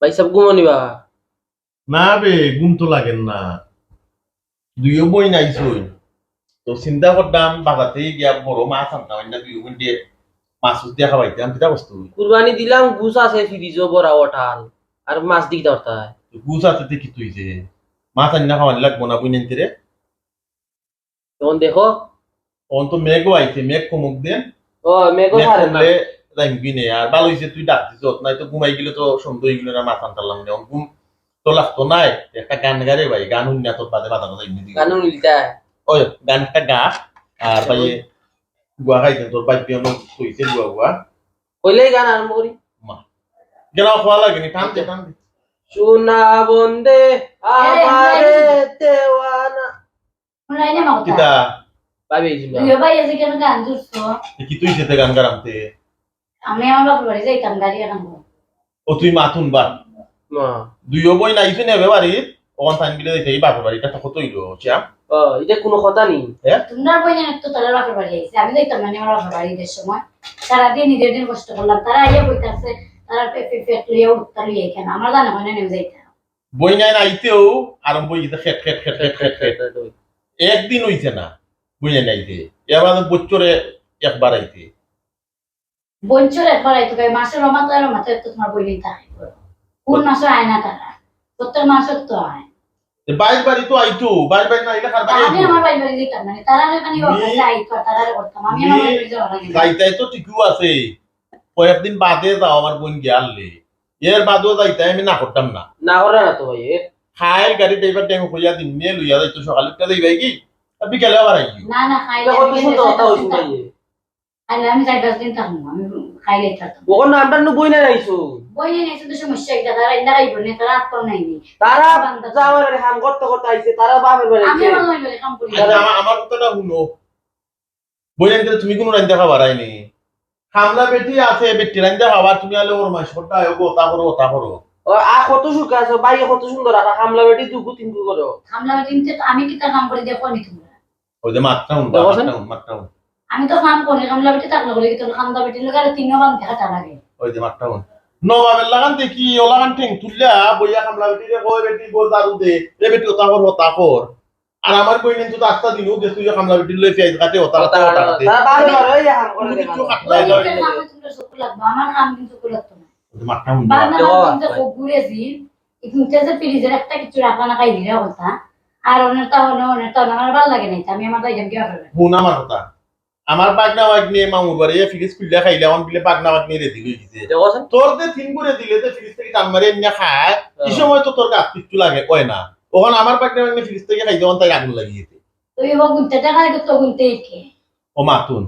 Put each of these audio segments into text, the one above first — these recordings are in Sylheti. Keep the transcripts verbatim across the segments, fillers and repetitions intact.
ভাই সাব, ঘুমো নি বা? না বে, ঘুম তো লাগের না। দুইও বইন আইছইন, তো চিন্তা করলাম বাজারো গিয়া বড় মাছ আনতাম, আইনা দুইও বইনরে মাছ উছ দিয়া খাওয়াইতাম। কিতা কস তুই? কুরবানি দিলাম, গুছ আছে ফ্রিজো ভরা অটাল, আর মাছ দি কিতা করতায়? গুছ আছে তে কিতা অইছে? মাছ আইনা খাওয়ানি লাগবো না বইনাইন্তরে? অখন দেখো। অখন তো মেঘও আইছে, মেঘ কমুক দেন। ও, মেঘও মেঘ ছাড়ে না। কমলে যাইমুগি নে। আর ভালা অইছে তুই ডাক দিছস, নাইতো ঘুমাই গেলে তো সন্ধ্যা অই গেলো না, মাছ আনতাম পারলাম না। অখন ঘুম তো লাগতো নায়, একটা গান গা রে ভাই, গান হুনিয়া তোর বাদে বাজারো যাইমুগি। গান হুনিলিতা? ওই গান একটা গা। আর ভাই, গুয়া খাইতেন তোর ভাই, বিয়ানো কইছে গুয়া গুয়া। কইলেই গান আরম্ভ করি। মা, গেলাও খাওয়া লাগেনি, টান দে, টান দে। সোনা বন্দে আমারে দেওয়ানা। হুনাই না মাউতা। কিতা? ভাবি, এই যে দুইও ভাই আছে কেনে গান জুড়ছো? এ কি তুই যেতে গান গারামতে? আমি আমার বাপর বাড়ি যাইতাম, গাড়ি এখন। ও তুই মাতুন বা। মা। দুইও বইন আইছইন এবে বাড়িত, অখন তাইন বিলে যাইতে এই বাপর বাড়িত, ইটা কত অইলো, শ্যাম? ও, ইটা কুনু কথা নি। হ্যাঁ? তোমরা বইন তো তারার বাপর বাড়ি আইছে, আমি যাইতাম না আমার বাপর বাড়ি ঈদের সময়। সারাদিন ঈদের দিন কষ্ট করলাম, তারা আইয়া বইতাছে, তারা পে-, পে-, পেট লইয়া উঠতা লইয়া কেন, আমার জানা হয় না, আমি যাইতাম। বইনাইন আইতেও আরম্ভ অই গেছে খেট খেট খেট খেট খেট খেট। একদিন অইছে না বইনাইন আইতে, এবার বছরে একবার আইতে। বছরে একবার আইতো, কয় মাসে রমাতে রমাতে তো তোমার বইনাইন থাকে। কোন মাসে আয় না তারা? প্রত্যেক মাসে তো আয়। এ বাইর বাড়ি তো আইতো, বাইর বাড়ি না আইলে কার বাড়ি আমি আইতো? আমার বাইর বাড়ি যাইতাম না, তারা এখানে মি-, অফিসে আইতো, তারা করতাম, আমি আমার মি-, বাইর বাড়ি যাওয়া লাগে না। যাইতাই তো ঠিকও আছে, কয়েকদিন বাদে যাও, আমার বইন গিয়া আনলে। এর বাদেও যাইতে আমি না করতাম না। না করে না তো ভাই, এ। খাইল গাড়ি ড্রাইভার ডেঙ্গু কইয়া দিন নিয়ে লইয়া যাইতো, সকালে উঠে যাইবাই কি? আর বিকালে আবার আইও। না, না, খাইল এটা কত আমি সুন্দর কথা কইছো ভাই, এ। খাইল আমি চার পাঁচ দিন থাকবো, আমি খাইলে থাকতাম। ওখানে আমরা নু বইনাইন আইছো। বইনাইন আইছো তো সমস্যা একটা, তারা ইন্দা খাইবো না, তারা আত্মাও নাই নি। তারা বান্দা যাওয়ার আগে কাম করতে করতে আইছে, তারা বাপের বাড়ি আমি আইছে। আমার বাপের বাড়ি কাম করি। আচ্ছা, আমার, আমার কথাটা হুনো। বইনাইন, তুমি কুনু রান্দা খাবার আইনি? কামলা বেটি আছে, বেটি রান্দা খাবার, তুমি আলে ওর মাস করতে আয়, ওগো, ওতা করো, ওতা করো। ও, আ, কত সুখে আছো, ভাই, কত সুন্দর, আর কামলা বেটি দুগু তিনগু করো। কামলা বেটি নিতে তো আমি কিতা কাম করি দেখো নি তোমরা। ওই যে মাতটা হুন, দেখো মাতটা হুন, মাতটা হুন। আমি তো কাম করি, কামলা বেটি থাকলে করি, কিন্তু কামলা বেটির লগে আরো তিনও কাম দেখা লাগে। ওই যে মাতটা হুন। নবাবের লাগান দেখি, ও লাগান ঠেং তুললা, বইয়া কামলা বেটিরে কয়, "বেটি, বল দারু দে, এ বেটি, ওতা কর, ওতা কর।" আর আমার বইনাইন তো আস্তা দিনও গেছে, ওই যে কামলা বেটির লগে পিয়াজ কাটে, ওতা, ওতা, ওতা, ওতা ওতা। কাটে। তারা বারো বারো এই হাম করে কোনো দেখা। কিছু খাটলাই ওই না। যে কামে তোমরা চোখ লাগবো, আমার কাম কিন্তু চোখ লাগতো না। ওই যে মাতটা হুন। বাংলা দেখো, মাধ্যম যে ভাই। খুব ঘুরেছি, এই ঘুরতে যে ফ্রিজের একটা কিছু রাখা না খাই দিলে বলতা। আর অনেকটা হলো, অনেকটা হলো, আমার ভালো লাগে না, আমি আমার ভাইজানকে ব্যাপারে। হুন আমার কথা। আমার বাগনা বাগনি মামুর বাড়ি, এ ফ্রিজ খুললে খাইলে, আমার বিলে বাগনা বাগনি রেডি হয়ে গেছে। দেখো, তোর যে তিন ঘুরে দিলে, যে ফ্রিজ থেকে টান মারে এমনি খায়, হ্যাঁ। এই সময় তো তোর গাত কিচ্ছু লাগে, হয় না। ওখানে আমার বাগনা বাগনি ফ্রিজ থেকে খাইতে, ওখান তাই আগুন লাগিয়েছে। তুই ও গুনতে টাকা তো গুনতে কে? ও মাতুন।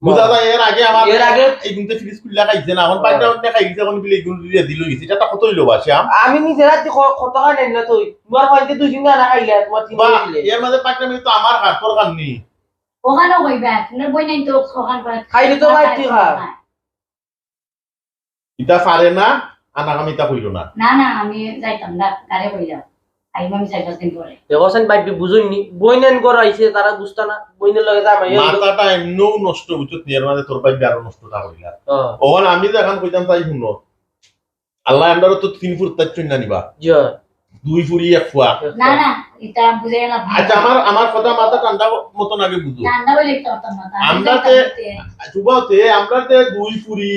বুঝা যায়, এর আগে আমার এর আগে এই গুনতে ফ্রিজ খুললে খাইছে না, এখন হ্যাঁ। বাগনা বাগনি খাই গেছে, এখন বিলে এগুন রেডি হয়ে গেছে। এটা কত হইলো বা, শ্যাম? আমি নিজে রাতে খ-, কত খাই নাই না তুই। তোমার হয়তো দুই দিন না খাইলে, তোমার তিন বা, দিন দিলে। এর মাঝে বাগনা বাগনি তো আমার হাত, তোর হাত নেই। ওখানেও কইবা, তোমরা বইনাইন তো ওখান করে খাইলে তো ভাই তুই খা। ইতা পারে না, আনাকাম ইতা কইলো না। না, না, আমি যাইতাম না, গাড়ি কইলাম। আইব আমি চার পাঁচ দিন পরে। দেখছেন ভাই, বুঝুন নি, বইনাইন ঘর আইছে, তারা বুঝতা না, বইনের লগে জামাই হইলো। মাথাটা এমনেও নষ্ট, বুঝছত নি, এর মাঝে তোর ভাই আরো নষ্টটা করিলা। হ্যাঁ। ওখানে আমি যেখান কইতাম তাই শুনো। আল্লাহ আমরারও তো তিন ফুট তার চুন্না নিবা। জি। দুই ফুরি এক ফুয়া। না, না, এটা বুঝে না। আচ্ছা, আমার, আমার কথা মাথা ঠান্ডা মতন আগে বুঝো। ঠান্ডা বলে একটা কথা মাথা। আমি আমরা তো তে, একটা বুঝতে। যুবতে, আমরা তো দুই ফুরি।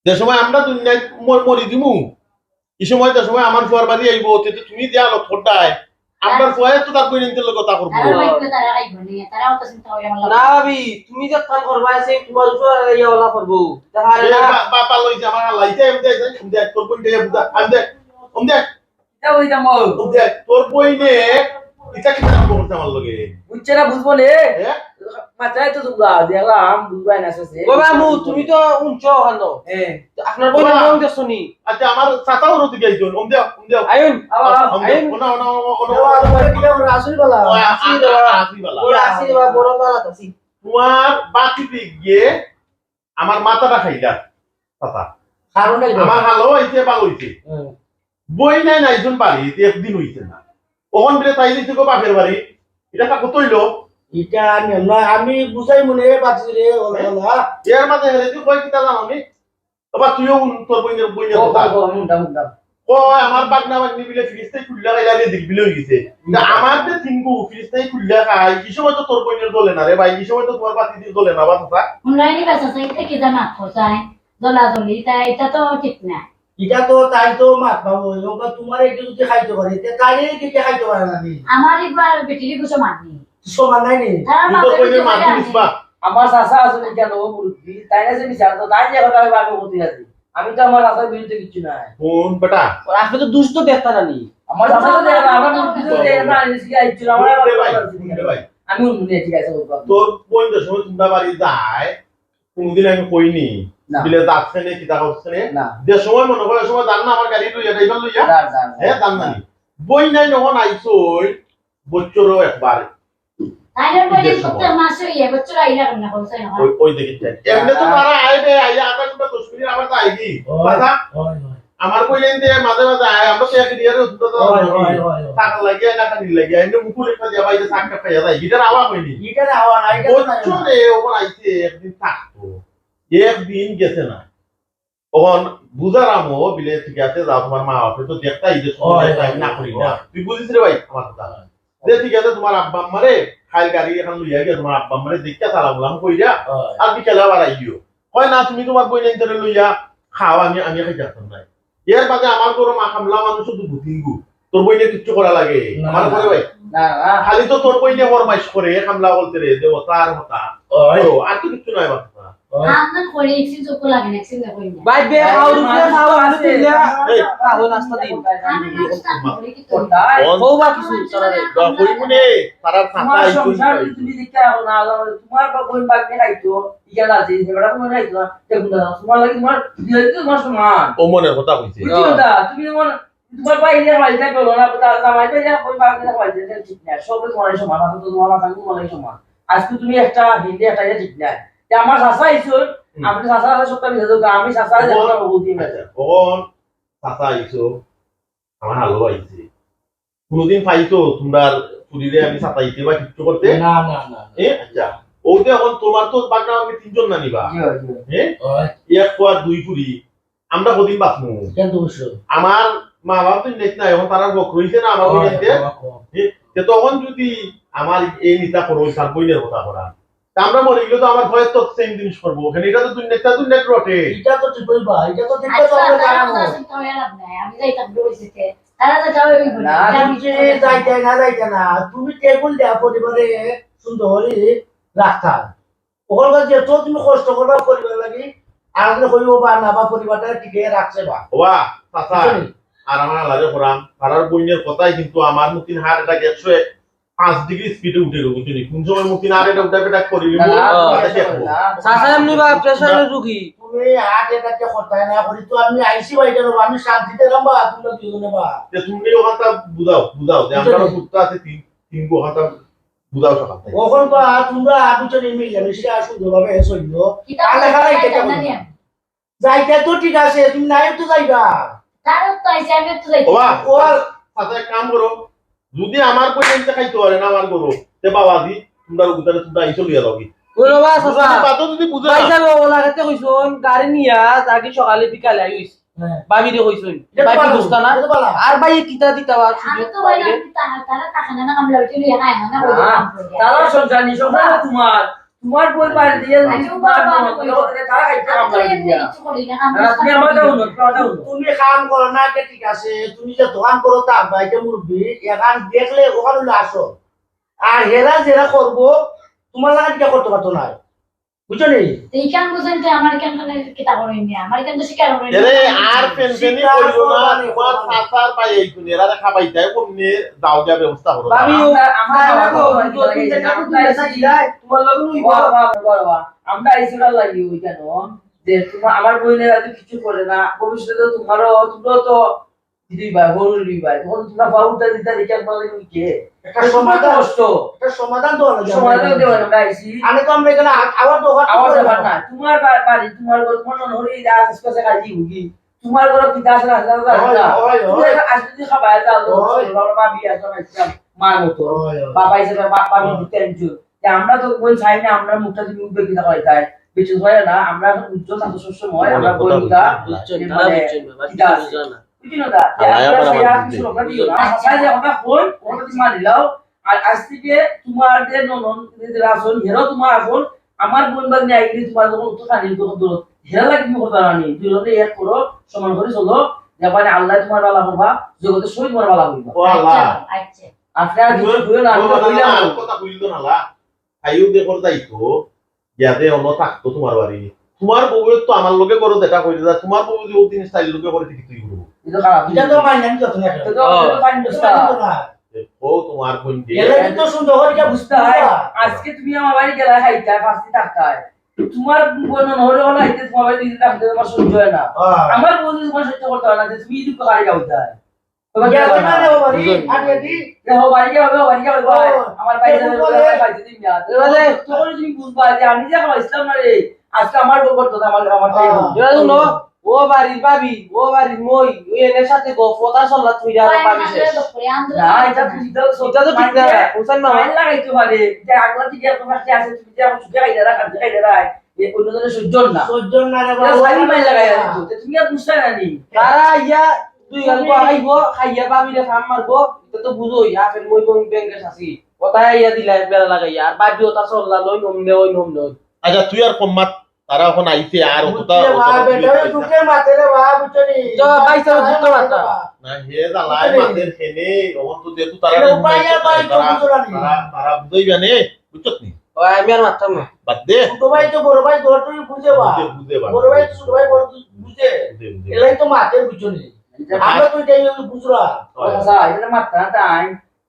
যে সময় আমরা দুনিয়াত ম-, মরি দিমু, এই সময়, যে সময় আমার ফুয়ার বাড়ি আইব, তে তো তুমি যে আলো ফোটায়, আপনার ফুয়ায় তো তার বইনাইন্তর লগে কথা করবো। তারা ভাই, তারা আইব নি, তারাও তো চিন্তা করে আমার না ভাবি, তুমি যে কাম করবা, সে তোমার উপর ইয়া ওলা করবো। দেখা এ না। বা-, বাবা লই যা, আমার আল্লাহ, ইটা এমনি দেখ, এমনি দেখ, তোর বইন দিয়ে বুঝা, আমি দেখ, ওম দেখ। ইটা ওই দাম। ওম দেখ, তোর বইনে, ইটা কিতা কাম করতে আমার লগে? বুঝছে না, বুঝবো নে। হ্যাঁ? মাথায় তো দুবলা, দেখলাম, বুঝবাই না শেষে। ও মামু, তুমি তো উনছো ওখানো। হ্যাঁ। তো আপনার বইন বাবা। রং দেখছো নি? আচ্ছা, আমার চাচাও রতি গাইজন, ওম দেখ, ওম দেখ। আয়ুন, আবার ওম দেখ, আয়ুন। ওনা, ওনা, ওনা, ওনা, ওনা, ওনা, ওনা, ওনা, আসল বালা। ও, আ-, আসল বালা। আসল বালা। ওরা আসল বালা, বড় বালা তো আসি। তোমার বাকি দিক গিয়ে আমার মাথাটা খাইলা, চাচা। কারণ এই আমার বাবা। হালো হইছে, ভালো হইছে। হুম। বইনাইন আইছইন বাড়ি, একদিন হইছে না। ওখান বিলে তাই দিতে গো বাপের বাড়ি। এটা কা কত হইলো? এটা আমি নয়, আমি বুঝাই মনে বাঁচি রে, ওলা, হ্যাঁ? ওলা। এর মাঝে হেরে তুই কয় কিতা জানো নি? বাবা, তুইও হুন, তোর বইনের, বইনের কথা। ও, হুনতাম, হুনতাম। কয়, আমার বাগনা বাগনি বিলে ফিরিস্তাই খুল্লা খাইলা রে, দিল বিলে অইগেছে। তা আমার যে তিনগু ফিরিস্তাই খুল্লা খায়, ই সময় তো তোর বইনের জ্বলে না রে ভাই, ই সময় তো তোমার বাতি দি জ্বলে না, বাবা। হুনরায়নি বা চাচা, ইতা কিতা মাত কইরায়? জ্বলাজ্বলি, ইতা, ইতা তো ঠিক না। ইটা তো তাই তো মাত বাবু, ওবা তোমার একটু যদি খাইতে পারে, তে তাইলে কি কে খাইতে পারে না নি? আমার একবার বেটির গুছো মারনি। সমান নাই নি? তারা ই তো মাথায় কইলে কিছু মারতে করে দিস বা। আমার চাচা আছে নি কেন, ও মুরব্বি, তাই না যে বিচার তো, তাই যে কথা আমি করতে আছি। আমি তো আমার চাচার বিরুদ্ধে কিচ্ছু নাই। কোন বেটা? আর আপনি তো দুষ তো দেখতা না নি? আমার চাচা তো দেখে না, আমার মুরব্বি তো দেখে না, আমি কি আইছিল, আমার হুন রে ভাই, হুন রে ভাই। আমি হুনি, ঠিক আছে, ও বাবা। তোর বইন যে সময় তোমরা বাড়ি যায়, কোনদিন আমি কইনি, না। বিলে দাঁত ফেনে, কিতা করছে নে? না। যে সময় মনে করে, ওই সময় দান না আমার গাড়ি লইয়া, ড্রাইভার লইয়া। না, না, না। হ্যাঁ, দান না নি। বই নাই, যখন আইসই, বছরও একবার। তাইলে বই যে দিন সময়। প্রত্যেক মাসে ইয়ে, বছর আইলা কেন না, কইছে না? ওই, ওই দেখি, ঠিক। এমনি তো না। তারা আইবে, আইয়া আধা ঘন্টা, দশ মিনিট আবার তো আইবি। ওই, কথা? ওই, ওই। আমার কইলেন যে মাঝে মাঝে আয়, আমরা তো এক এরিয়ার, ওই, ওই, ওই। টাকা লাগিয়া না খালি লাগিয়া, এমনি মুকুল একটা দিয়া বাইরে থাকতে পাইয়া যায়, গিটার আওয়া হয়নি। গিটার আওয়া নাই, গিটার নাই। বছরে ওখানে আইছে, একদিন থাকতো, একদিন গেছে না। তখন বুঝারামও বিলে, ঠিক আছে, যাও, তোমার মা বাপে তো দেখতাই যে সময় ওই, দেখতাই, ওই, না করি না। ওই। তুই বুঝিস রে ভাই আমার কথা? যে ঠিক আছে, তোমার আব্বা আম্মারে খাইল গাড়ি এখন লইয়া গিয়া তোমার আব্বা আম্মারে দেখিয়া সালাম উলাম কইরা ওই। আর বিকালে আবার আইও। হয় না, তুমি তোমার বইন আনতে লইয়া খাও, আমি, আমি খাই যাতাম নাই। এর বাদে আমার ঘরো মা কামলা মানুষ শুধু দু তিন গু। তোর বইনে কিচ্ছু করা লাগে? না, আমার না। ঘরে ভাই। না, না। খালি তো তোর বইনে ফরমাইশ করে, কামলা বলতে রে, দেবতা আর হতা। ওই। ও, আর তো কিচ্ছু নাই বাবা। ওই। আপনার করে একদিন চোখ লাগে না, একদিন দেখো না। ভাই, বে, ভাই, খাওয়ার উপরে মানুষ খাওয়া তো আছে। আছে, তুই যা। এই। তাহলে নাস্তা দিন। আমি নাস্তা করি কি তোর? কোথায়? বউ বা কিছু, আমার তারা রে। না, কই মনে, তারা তোমার থাকা এই সংসার কই। তুমি দেখতে পাবো না, তোমার বা বইন বাগনে খাইতো, ইয়া আছে, এবার কোনো খাইতো না। দেখুন না, তোমার লাগে তোমার, দিয়ে দিতে তোমার সমান। ও মনের কথা কইছে। বুঝছো না? তুমি যেমন তোমার ভাই ইলে ভাই যাই বলো না, তা জামাই ভাই যা, ওই ভাই যা, ভাই যা, ঠিক না। সবে তোমার সমান, আমি তো তোমার মাথা তোমার সমান। আজকে তুমি একটা হিন্দে একটা ইয়ে ঠিক না। যে আমার চাচা আইছো, হুম। আপনি চাচা আছে সবটা মিলে দেবো, আমি চাচা আছে তখন সবটা বলতে পারি। আচ্ছা, তখন চাচা আইছো, আমার আলো আইছে। কোনোদিন পাইছো তোমরা পুরীরে আমি সাতাইতে বা কিচ্ছু করতে? না, না, না, না। এ, আচ্ছা। ওতে এখন তোমার তো বাগনা আমি তিনজন না নিবা? জি, জি। এ? ওই। এক ফুয়া দুই ফুরি। আমরা কদিন বাঁচমু? কেন তো অবশ্য? আমার মা বাপ তো নেট নাই, এখন তারা বক রইছে না আমার ওই, বইনেতে। ওই, ওই। এ, তে তখন যদি আমার এই নিতা করো, তার বইনের কথা করা। তা আমরা মরে গেলে তো আমার ভয়ের তো সেম জিনিস করবো। ওখানে এটা তো দুনিয়া, এটা দুনিয়া রটে। এটা তো ঠিক হইবা, এটা তো ঠিক আচ্ছা, আছে, আমরা তারা জানবো। তো আসলে তো এলাম নাই। আমি যাইতাম রইছে তে। তারা তো যাবে ওই বলে। না, যাবি তুমি তো যাইতে না, যাইতে না। তুমি টেবিল দেয়া পরিবারে সুন্দর করে রাখতা। ওখানকার যে তো তুমি কষ্ট করবা পরিবার লাগি, আর আপনি কইব বা না বা পরিবারটা টিকে রাখছে বা। ওবা, চাচা, বুঝলি? আর আমার আলাদা করাম, তারার বইনের কথাই কিন্তু আমার মতিন হার্ট অ্যাটাক একশো পাঁচ ডিগ্রি স্পিডে উঠে গেল, বুঝলি? কোন সময় মতিন হার্ট অ্যাটাক উঠে অ্যাটাক করি না, না, না, না, না, না, দেখো। না। চাচা এমনি বা প্রেশারের রুগী। তুমি হার্ট অ্যাটাকে করতায় না করি তো আমি আইসি বাইরে রব, আমি শান্তিতে রাম বা তোমরা দুজনে বা। তে তুমি ওখানটা বুঝাও, বুঝাও যে আমরা বুঝলি? কুত্তা আছে তিন, তিন গো ওখানটা বুঝাও সকাল থেকে। ওখান তো আর তোমরা আর দুজনে মিলে মিশে আর সুন্দরভাবে চললো। কিতা আর লেখা নাই বলতে কেটে চাইতাম না বললো। নিয়ে। যাইতে তো ঠিক আছে, তুমি নাই তো যাইবা। কারণ তো আইসে, আমি তো যাইতে ওবা, চাই। ও আর আচ্ছা, এক কাম করো, যদি আমার বই আনতে খাইতে পারে না আমার গরু, তে বাবাজি, তোমরা উদারে তোমরা আইসো লইয়া যাও কি? ওই বাবা, চাচা। যদি বাতো যদি বুঝে ভাই না। সাহেব, ওলা খেতে কইছুন, গাড়ি নিয়া যাকে সকালে বিকালে আইস। হ্যাঁ। ভাবি রে কইছুন, এটা তো ভাই ভালো, বুঝতা না? এটা তো ভালো। আর ভাই কিতা দিতা বা আমি সুযোগ তো ভাই পাইলে? আমি তা-, তারা তাকে না, না, আমরা ওইটা নিয়ে খাই না, না, ওই যে না, কাম করে। তারা সংসার নি, সংসার না তোমার। তোমার বই বাড়ি দিয়ে আমি যদি তোমার বাবা মনে করে বাবা ওদের তারা খাইতে আমি তো আমরা এমনি দিয়া। কিছু করি না, আমি না, তুমি আমার কাছে কাম করি। তুমি কাম করো না, এটা ঠিক আছে। তুমি যে দোকান করো, তা বাইকে মুরব্বি, এখান দেখলে ওখানে হলো আসো। আর হেরা যেরা করবো, তোমার লাগা এটা করতে পারতো না। বুঝছো নি? এই কাম বুঝেন যে আমার কেন মানে কিতা করেন না, আমার কেন তো স্বীকার করেন এরে, না। আর ফেনফেনি স্বীকার করিও না, করবা নি, তোমার করবা নি। চাচার ভাই এই দুনিয়া, এরা খাবাই দেয়, কমনে দাও দেওয়ার ব্যবস্থা করো। ভাবি, ও আমরা, আমরা খাওয়া খাবো, খাওয়া দুই তিন জায়গা, আমরা দুই জায়গা আইছি। যাই, তোমার লগে ওই বাবা, বাবা, বাবা, বাবা। আমরা আইছি ওরা লাগি ওই কেন? যে তোমার, আমার বইনেরা তো কিছু করে না, ভবিষ্যতে তো তোমারও, তোমরাও তো দুই ভাই, বড় দুই ভাই, তখন তোমরা বাবুটা দিতে দেখে একবার লাগে কে? একটা এ তোমার সমাধান, কষ্ট। একটা সমাধান দেওয়া লাগে সমাধান আমরা। দেওয়া লাগে, আমরা আইছি। আমি তো আমরা এখানে আ-, আবার তো হঠাৎ আবার করে ব্যাপার যাবো। না। তোমার বা-, বাড়ি, তোমার ঘর, তোমার মনে হলো এই যে আশেপাশে কাজে ভুগি। তোমার ঘর পিতা আছে না, আছে না, আছে না। হয়, হয়, তুমি হয়। একটা আজ যদি খাবার দাও, তো হয়। বাবা, ভাবি আছে না, ইসলাম, মার মতো। হয়, হয়। বাবা হিসেবে বা-, ভাবি হয়। দিতে একজন। যে আমরা তো ওই চাই না, আমরা মুখটা তুমি উঠবে কিনা হয় তাই। কিছু হয় না, আমরা এখন উজ্জ্বল থাকবো সবসময়, আমরা বই নিতা, বুঝছেন, তারা মানে, বুঝছেন না, বাস কিতা আছে? বুঝছেন না। বুঝলি না দা? যে আল্লাহ আপনারা আবার সাইয়া বুঝ কিছু দেয়। আমরা দিও না। আচ্ছা, যে কথা কই, ওটা তুমি মানি লাও। আর আজ থেকে তোমার যে ননদ, যে রাসন, হেরো তোমার এখন, আমার বোন বাদ নিয়ে আইলে তোমার যখন উত্তর খানি, তখন দূর। হেরা লাগে তুমি কথা রানি, দুই জনে এক করো, সমান করে চলো, যাবানে আল্লাহ তোমার বালা করবা, জগতে সবাই তোমার বালা করবা। ও আল্লাহ। আচ্ছা, আচ্ছা। আপনারা কিছু বইও না, আমি তো বললাম। কথা বলতো না, লা। খাইও দেখো যাইতো, ইয়াদে অনো থাকতো তোমার বাড়ি। তোমার বউয়ে তো আমার লগে করো যেটা কইরে যা, তোমার বউ যদি ওই দিন স্টাইল লগে করে, ঠিক তুই করবো। এটা খারাপ। এটা তো মাইন্ড আমি যত না। এটা তো, এটা তো মাইন্ড বুঝতা। ও তোমার বোন দিয়ে। এলে তো সুন্দর করে বুঝতা হয়। আজকে তুমি আমার বাড়ি গেলা খাইতা, ফাঁসি থাকতা হয়। তোমার বোন হলে হলে আইতে তোমার বাড়ি দিতে থাকতে তোমার সহ্য হয় না। হ্যাঁ। আমার বউ যদি তোমার সহ্য করতে হয় না, যে তুমি যদি কারে গাও যায়। তোমার ইয়া, কি হয় না? তোমার ও বাড়ি, বুঝুন। আর যদি এ, ও বাড়ি গিয়া হবে, ও বাড়ি গিয়া হবে, ভাই। ও, আমার ভাই এ, যাবে, বুঝবো ভাই, রে। ভাই, যদি না। এ, বলে। তখন তুমি বুঝবা যে আমি যে এখন ইসলাম না রে, আজকে আমার বউ করতো না, আমার, আমার ভাই হ্যাঁ। বউ। এবার শুনো, ও বাড়ির ভাবি, ও বাড়ির মই, ওই এনের সাথে গপ, কথা চললা, তুই আর ভাই, ভাবি আমার শেষ। তো করে আন্দোলন না, এটা করতে তুই না। তো এটা তো ঠিক না, মানে, হোসেন মামা। মাইর লাগাইতে পারে, যে আগলা থেকে এত পাশে আছে, তুমি যে এখন সুখে খাইতে রাখ, খাইতে খাইতে রাখ, এ অন্য জনের সহ্য না। সহ্য না রে এটা বাবা। সাইড মাইর লাগাই আর তো, তুমি আর বুঝতে না নি। তারা ইয়া দুই গাল গো আইবো, খাইয়া ভাবিরে ফাম মারবো, এটা তো বুঝোই, আপেল মই বং ব্যাংকে শাসি। ওটাই আইয়া দিলা বেড়া লাগাইয়া, আর বাদ দিও তা চললা, লই নমনে, ওই নমনে, ওই। আচ্ছা, তুই আর কম মাত, তারা এখন আইছে, আর অতটা, বুঝছে বা, অতটা বেটা, তুই ওই পাইছ না। দুঃখে মাতে রে বা, বুঝছো নি? তো পাইছ না, দুঃখে মাতে। না, হে জ্বালায় বুঝলি? মাতের হেনে, অখন তো যেহেতু তারা এটা উপায় আর পাই, তারা, বুঝছো না নি? তারা, তারা বুঝাইবা নে, বুঝছত নি? ও, আমি আর মারতাম না। বাদ দে। ছোট ভাই তো বড় ভাই, ধর তুই বুঝে বা। বুঝে, বুঝে বা। বড় ভাই তো ছোট ভাই, বড় তুই বুঝে। বুঝে, বুঝে। এলাই তো মাতের, বুঝছো নি? এটা আমরা তো এটাই বুঝরা। হয়। আচ্ছা, এটা মারতা না তাই।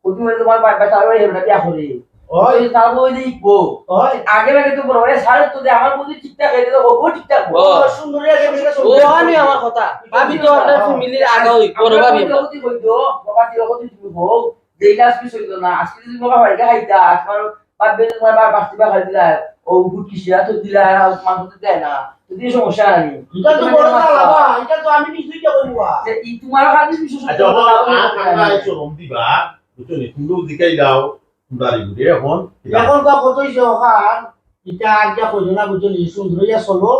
কত মানে তোমার বাপ, বাপ, তার ওই হেবড়া বিয়া করে। ওই। ওই তার ওই যে ইকবো। ওই। আগে আগে তো বড়, ওরে সারে তো দে, আমার বুঝি ঠিকঠাক হয়ে গেলে, ও ঠিকঠাক। ও, সুন্দরী আছে, সুন্দরী। ও, আমি আমার কথা। ভাবি তো আপনার ফ্যামিলির আগা ওই, বড় ভাবি। যদি হইতো, বাবা, যদি হইতো, তুমি হও, যে ইলাজ কিছু হইতো না। আজকে যদি বাবা বাড়িতে খাইতা, তোমার বাপ বেঁচে তোমার বাপ বাঁচতে বা খাই দিলা, ও বুট কিসে, তো দিলা, আর মাংস তো দেয় না। তো দিয়ে সমস্যা নাই। এটা তো বড় না, বাবা, এটা তো আমি নিজেই কে বলবো। যে ই তোমার খালি কিছু আচ্ছা, ও, আ-, আমরা এই শরম দিবা, বুঝছো নি? তুমিও দিকাই দাও, তোমরা রে বুঝে এখন। এখন তো কত হইছে ওখান, এটা আর যা কইছো না, বুঝছো নি? সুন্দর হইয়া চলো,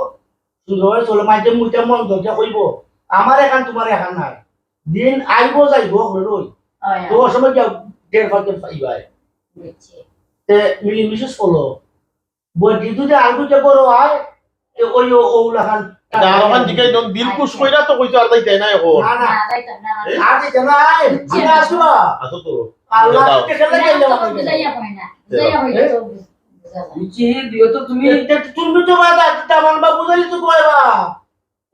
সুন্দর হইয়া চলো, মাঝে মুখে মন ধরতে কইবো, আমার এখান তোমার এখান নাই। দিন আইবো যাইবো, হলো রই। হয়, তো হয়। ওর সময় গিয়া টের পাইতে পাইবায়। বুঝছি। তে মিলিমিশে চলো। বই দিদু যে আলু যে বড় হয়, তে ওই ও-, ওগুলা খান। আচ্ছা, আর ওখান দিকে একদম দিল খুশ কইরা তো কইছো আর তাই দেয় না এখন। না, না। না, যাইতাম না, না। এ? আর দিতে না, আয়, বুঝছি। আমি আসবো। আসো তো। আল্লাহ দাও। কে খেলে না, গেলে তো আমাকে। বুঝাইয়া হয় না। দাও। বুঝাইয়া হয় না, এ? তো বুঝ-, বুঝা যায়। বুঝছি, দিও তো তুমি। এ, এ, তুমি তো বাবা, দামান বা বুঝাইলি তো কয়বা।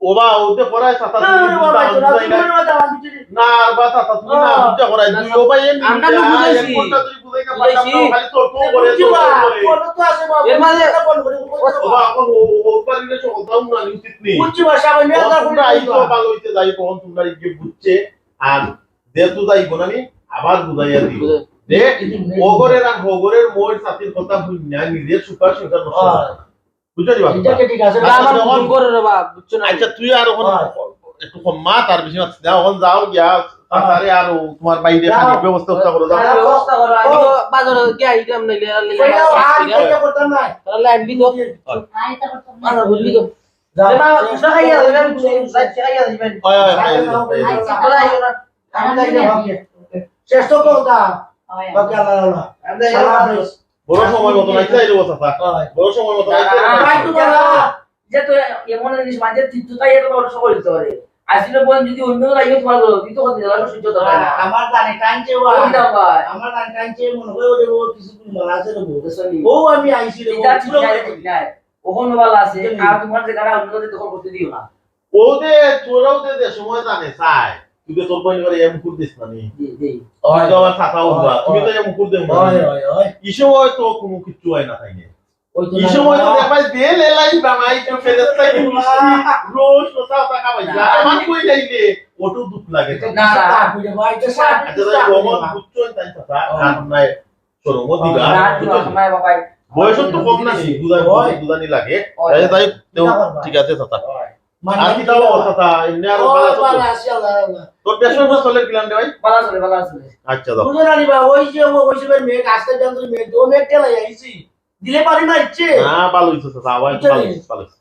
ও বা, ওতে করায় চাচা, না, তুমি রে বাবা, বুঝা, তোরা বুঝাই তুমি না। রে বাবা, দামান বুঝি। না, আর বা চাচা, তুমি না, হ্যাঁ। বুঝা করায়। দুই ও ভাই এমনি আমরা তো বুঝা, বুঝাইছি। এক ঘন্টা তুই বুঝাই না, বুঝাইছি। পারতাম না, খালি তোর তো করে, বুঝছি তোর বা, করে। তোর তো আছে বাবা, এর মাঝে এটা বন্ধ করে, বন্ধ করে ও বা, বাবা। এখন ও, ও, ও পারলে সকল দাম না, উচিত নেই। বুঝছি বা, সামনে ও, আর তোমরা আইছো, ভালো হইতে যাই, কখন তোমরা গিয়ে বুঝছে, আর যেহেতু যাইবো না নি, আবার বুঝাইয়া দিও। বুঝাই। যে, ওগরের আর হগরের মোর সাথীর কথা হুনিয়া নিজের সুখা সংসার নষ্ট হয়। বুঝলি বাবা? এটা কি ঠিক আছে? আচ্ছা, আমার যখন ভুল করে রে বাপ, বুঝছো না? আচ্ছা, তুই আর ওখানে হয়। একটু কম মাত, আর বেশি মাত না, ওখানে যাও গিয়া, হ্যাঁ। তাড়াতাড়ি আর ও তোমার বাইরে যাও। খানিক ব্যবস্থা উস্থা করো, যাও। হ্যাঁ, ব্যবস্থা করো, আমি তো বাজারে গিয়া আইতাম নাইলে, আর নাইলে কই যাও, আর এটা করতাম না। তাহলে লাইন দিল। হয়। আর এটা করতাম না। বাজার বুঝলি তো? যাও। এ বাবা, তোমরা খাইয়া যাইবেন, রাত খাইয়া যাইবেন। হয়, হয়, খাইয়া যাইবেন, খাইয়া যাইবেন। আচ্ছা, আমরা আইও না। আমি যাই না, ওকে। শেষ তো কথা। হয়। ওকে, আল্লাহ, আল্লাহ। আমরা আল্লাহ হাফেজ। বড় সময় মতো নাই, তাই রে, কথা। হয়। বড় সময় মতো নাই, তাই রে। ভাই, তোমার না। যে তো এমন জিনিস মাঝে তিত্ত তাই এত বড় সময় হইতে পারে। আসলে বোন যদি অন্য রাইও তোমার বলো, তুই তো কথা দিলা, সহ্য করতে পারে না। আমার জানে টানছে ও। ওই দাও ভাই। আমার জানে টানছে, মনে হয় ওরে ও কিছু গুণ মারা আছে রে বউ। বুঝছো নি? ও আমি আইছি রে বউ। এটা ঠিক নাই, ঠিক নাই। ওখানে ভালো আছে। হুম। আর তোমার জায়গাটা অন্য দখল করতে দিও না। ও দে, তোরাও দে, দে সময় জানে চায়। তুই তো তোর বইন করে এম মুকুর দিস না নি। জি, জি। তুই তো আমার কথা হয়, বলবা, তুমি তো হয়। এম মুকুর দেও না। হয়, হয়, হয়। এই সময় তো কোনো কিচ্ছু হয় না, তাই না? ওই তো এই না, সময় তো না। দেখাই দে, লেলাই বানাই, তো ফেরত তাই মিষ্টি, রোজ কথা কথা খাবাই। না। আমার কই যাইলে, ওটু দুঃখ লাগে। না, না। আচ্ছা, তাই রহমান বুঝছো, তাই কথা, ও। আর নাই। শরমও দিবা, না, বুঝছো? না, না, বাবা। বয়স তো কম না, নি, বুঝা-, হয়। বুঝানি লাগে। হয়। তাই, তাই, তেও কিতা করবা? ঠিক আছে, চাচা। হয়। মানে আর কিতা কিতা? চাচা, এমনি আর ও, ভালো আছো তো? ভালো আছি, আল্লাহ, আল্লাহ। তোর ব্যবসা ভালো চলে কিলান রে ভাই? ভালো চলে, ভালো চলে। আচ্ছা, দাও। বুঝো না রে বা, ওই যে ও, ওই যে মেঘ, আজকে জান তুই মেঘ, ও মেঘ ঠেলাই আইছি। দিলে পারি না ইচ্ছে। না, ভালো হইছে চাচা, আবার একটু বুঝছেন? ভালো হইছে, ভালো হইছে।